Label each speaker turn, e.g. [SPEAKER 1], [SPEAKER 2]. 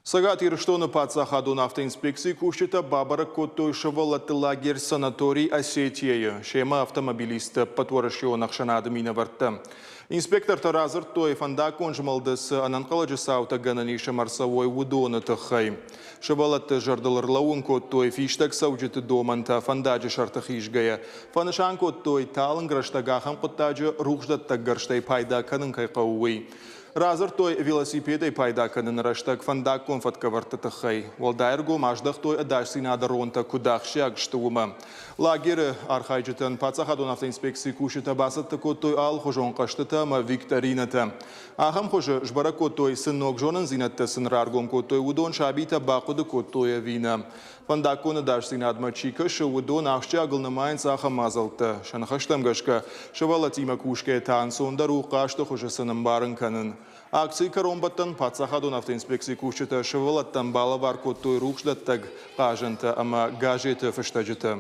[SPEAKER 1] Цӕгат Ирыстоны паддзахадон автоинспекцийы кусджытӕ бабӕрӕг кодтой сывӕллӕтты лагерь Санаторий Осетия-йы. Семӕ автомобилистты ӕппӕтуӕрӕсеон ӕхсӕнады минӕвӕрттӕ. Инспектортӕ радзырдтой, фӕндаггон змӕлды цы ӕнӕнхъӕлӕджы цаутӕ гӕнӕн ис ӕмӕ ӕрцӕуой, уыдоны тыххӕй. Сывӕллӕтты зӕрдыл ӕрлӕууын кодтой фистӕгцӕуджыты домӕнтӕ фӕндаджы сӕрты хизгӕйӕ. Фӕнысан кодтой, талынг рӕстӕг ахӕм хъуыддаджы рухсдӕттӕг гӕрзтӕй пайда кӕнын кӕй хъӕуы, уый. Радзырдтой велосипедӕй пайда кӕныны рӕстӕг фӕндаггон фӕткӕвӕрдты тыххӕй. Уӕлдай ӕргом аздӕхтой ӕдасдзинады ронтӕ куыд ахсджиаг сты, уымӕ. Лагеры архайджытӕн паддзахадон автоинспекцийы кусджытӕ бацӕттӕ кодтой алыхуызон хъӕзтытӕ ӕмӕ викторинӕтӕ. Ахӕм хуызы сбӕрӕг кодтой, цы ног зонындзинӕдтӕ сын раргом кодтой, уыдон сабитӕ бахъуыды кодтой ӕви нӕ. Фӕндаггон ӕдасдзинадмӕ чи кӕсы, уыдон ахсджиагыл нымайынц ахӕм мадзӕлттӕ. Сӕ ныхӕстӕм гӕсгӕ, сывӕллӕттимӕ кусгӕйӕ та ӕнцондӕр у хъазты хуызы сын ӕмбарын кӕнын. Акцийы кӕронбӕттӕн паддзахадон автоинспекцийы кусджытӕ сывӕллӕттӕн балӕвар кодтой рухсдӕттӕг хъазӕнтӕ ӕмӕ газеты фыстӕджытӕ.